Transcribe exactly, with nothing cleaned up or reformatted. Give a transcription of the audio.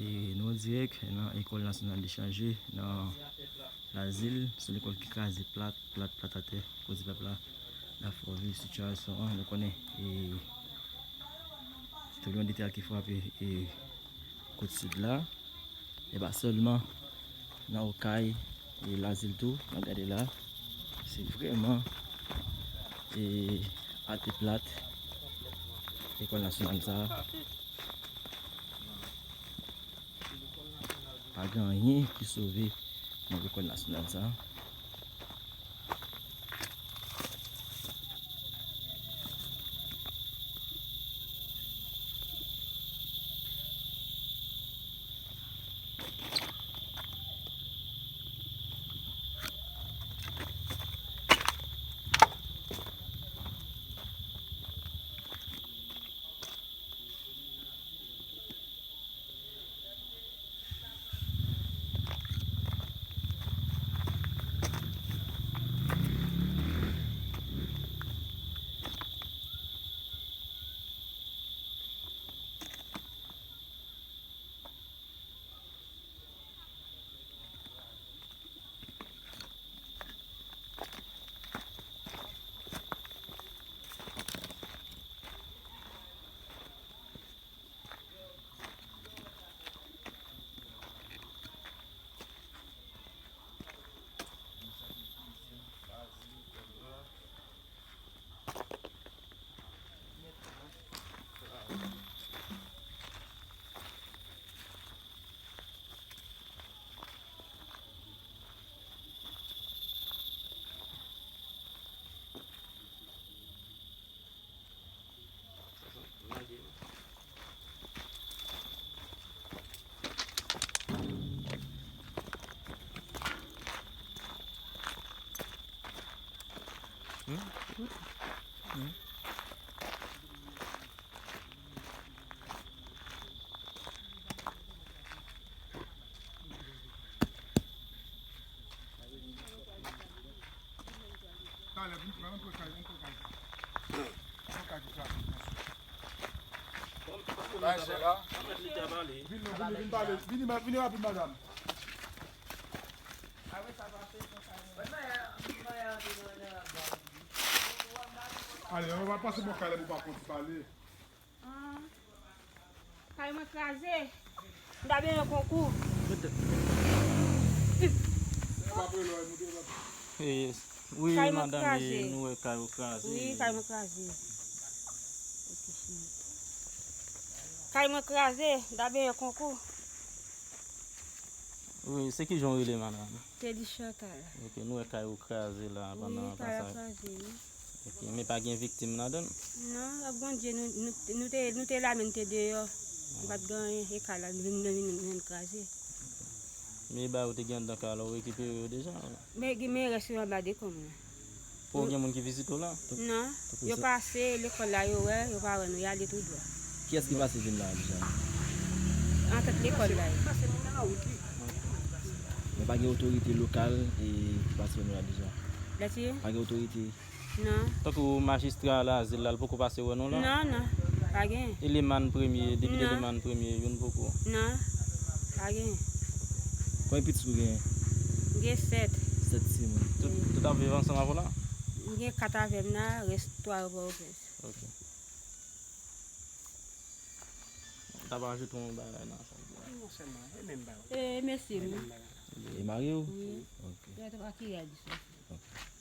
E nou an dirèk nan Ecole Nationale de Chirurgie nan Lazil, se lekòl ki kraze plat, plat, plat atè, koz pèp la, la fò viv sitiyasyon an, nou konnen, e, twoubleman de tè a ki frape, e, kot sid la, e pa sèlman nan Okay, e, Lazil tou, n ap gade la, se vrèman, e, atè plat, lekòl nasyonal sa a. Pa gen anyen ki sove nan lekòl nasyonal sa a. Talè, vin pran, antre kay, antre kay. Antre kay pou kraze. Bay chè la. Vin non, vin, vin pale. Vini, ma-, vini rapid, madanm. Ale, nou va pase bò kay la pou pa konn pale. Ah. Kay mwen kraze. M ta benyen konkou. Wi, madanm, nou wè kay ou kraze. Wi, kay mwen kraze. Kay mwen kraze, m ta benyen konkou. Wi, se ki jan w rele, madanm? Teddy Chantal. Ok, nou wè kay ou kraze la pandan pasaj. Wi, kay la kraze, wi. Ok, men pa gen viktim ladan l? Non, ak Bondye, nou, nou, nou te, nou te la, men n te deyò. Nou pa t gen anyen, e kay la, nou vin, nou vin, nou vin kraze. Men bagay ou te gen anndan kay la, ou rekipere yo deja? Men, men rès yo anba dekonb la. Poko gen moun ki vizite w la? Non. Yo pase lekòl la, yo wè, yo pa wè nou, y ale tou dwa. Kiyès ki pase vin la deja? Antant lekòl la. Men pa gen otorite lokal, e, ki pase wè nou la deja? Lè ti? Pa gen otorite? Non. Tankou majistra Lazil la, l poko pase wè nou la? Non, non, pa gen. Eleman premye, depi eleman premye, youn poko? Non, pa gen. Konbyen pitit ou genyen? M gen sèt. Sèt timoun. Tout, tout ap viv ansanm avè w la? M gen kat avè m la, rès twa yo Pòtoprens. Ok. Ou ta pa ajoute yon bagay nan sa? Non, sèlman, e menm bagay. E mesye m. E menm bagay. E mari w? Wi. Ok. Yo te pa ki a di sa. Ok.